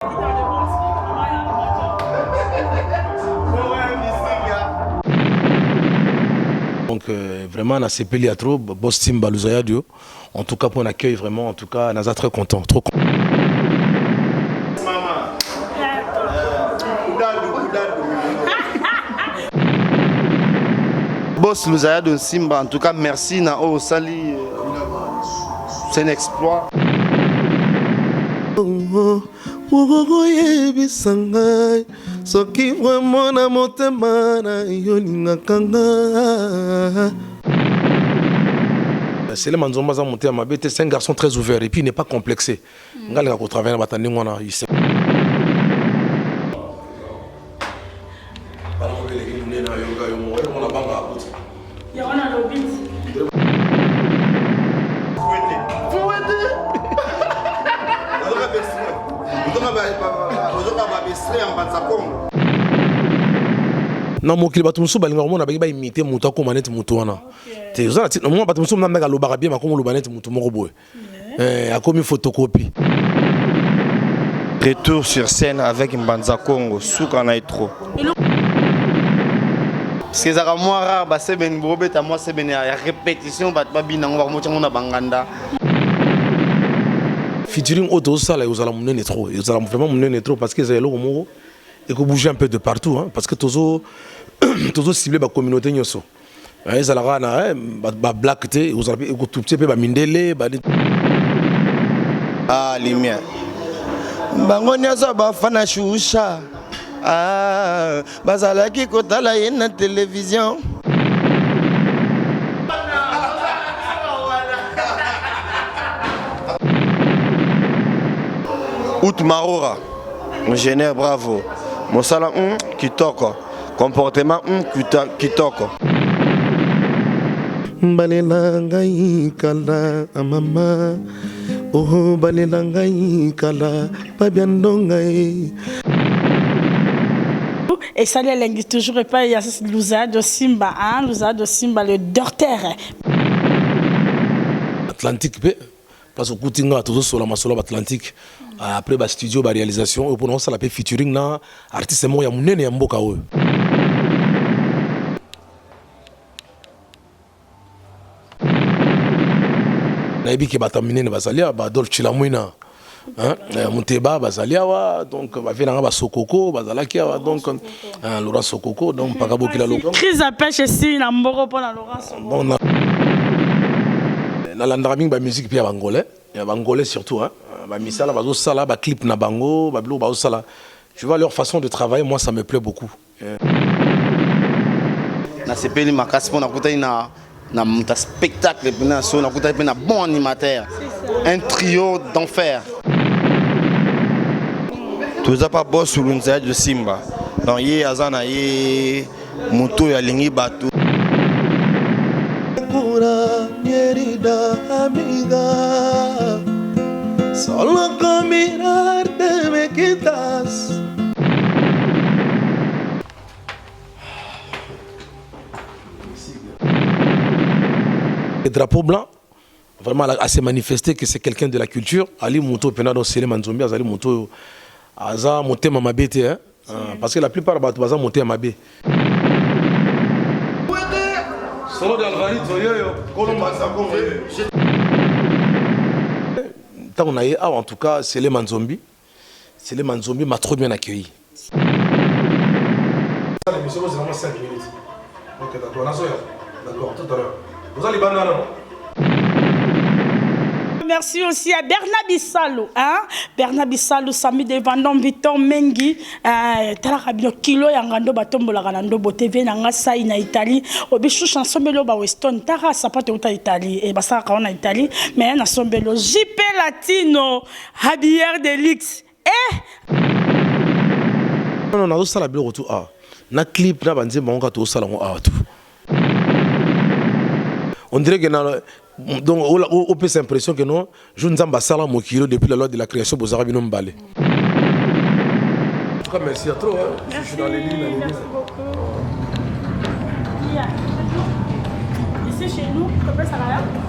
Donc vraiment nasepeli ya trop boss team Baluza Yadio en tout cas pour l'accueil vraiment en tout cas naza très content trop content. Boss Luzayado Nsimba, en tout cas merci na oyo osali, c'est un exploit. Okokoyebisa ngai soki vraiment na motema na yo olingaka nga. Sele Manzomba aza motema mabe te, c'est un garçon très ouvert et puis il n'est pas complexé. Nga alingaka ko travailler na bato ya ndenge wana. Na mokili bato mosusu balingaka komona baki baimite moto akoma neti moto wana te. Oza na ntina bato mosusu mnandaka alobaka bien, bakoma oloba neti moto moko boye. Akomi photocopie. Retour sur scène avec Mbanza Congo, suka na trop. Parce que ezalaka mwa rare basebeni bobeta mwa sebeni ya répétition, bato babina yango, bakomoti yango na banganda. Featuring oyo tozosala ekozala monene trop, ekozala vraiment monene trop, parce que ezala eloko moko ekobouger un peu de partout, hein, parce que tozo tozo cible bacommunauté nyonso. Ezalaka na bablack te, ekozala mpe ekotuptie mpe bamindele. Ah, lumière bango nyonso bafana shusha. Ah, bazalaki kotala ye na télévision. Out Marora, ingénieur, bravo. Mosala kitoko, comportement kitoko. Balela ngai kala mama, oh balela ngai kala babiando ngai. Esali elengi toujours epai ya Luzado Simba, hein? Luzado Simba le docteur. Atlantique mpe place okuti nga tozosola masolo ya baatlantique après bastudio baréalisation oyo mpona osala mpe featuring na artiste moko ya monene ya mboka oyo. Nayebi ke bato ya minene bazali awa, baadolphe Chilamwina, Muteba bazali awa, donc bavie nanga basokoko bazalaki awa, donc Laurent Sokoko, donc mpaka bokila loko. Crise à pêche esili na mboko mpona Laurent Sokoko. Bon, nalandaka mingi bamusique mpe ya bangolais, ya bangolais surtout, hein. Bamisala bazosala baclip na bango, babiloko bazosala, tu vois, leur façon de travailler, moi ça me plaît beaucoup. Nasepeli makasi mpo nakutani na moto ya spectacle mpena so, nakutani mpe na bon animateur, un trio d'enfer. Toza pa boss Lunzaya Simba, donc ye aza na ye moto oyo alingi bato. Cura, mi herida amiga, solo con mirarte me quitas. Le drapeau blanc, vraiment, a s'est manifesté que c'est quelqu'un de la culture. Ali moto pena do Sele Manzombi azali moto aza motema mabe te, hein? Parce que la plupart bato baza motema mabe. Solo de Alvarito yoyo Kolomba ntango na ye awa, en tout cas Sele Manzombi, Sele Manzombi m'a trop bien accueilli. L'émission, c'est vraiment 5 minutes. Ok, d'accord. Nazoya. D'accord, tout à l'heure. Vous allez bandana, non? Merci aussi à Bernard Bissalou, hein? Bernard Bissalou, Sami de Vendôme, Victor Mengi, talaka bino kilo ya ngando batombolaka na ndobo TV na nga sai na Italie, obichou chanson belo ba Weston, tara sapato uta Italie, et basaka na Italie, mais na sombelo JP Latino, habilleur de luxe. Eh! Non, nazosala biloko tu awa. Na clip na banzembo yango kaka tozosala yango awa tu. On dirait que na donc opesa impression que non, jour Nzambe asala mokili depuis la loi de la création bozalaka bino mibale. En tout cas, merci à trop. Hein. Merci, Je suis dans les lignes, dans les lignes. Merci beaucoup. Ici chez nous, ça va?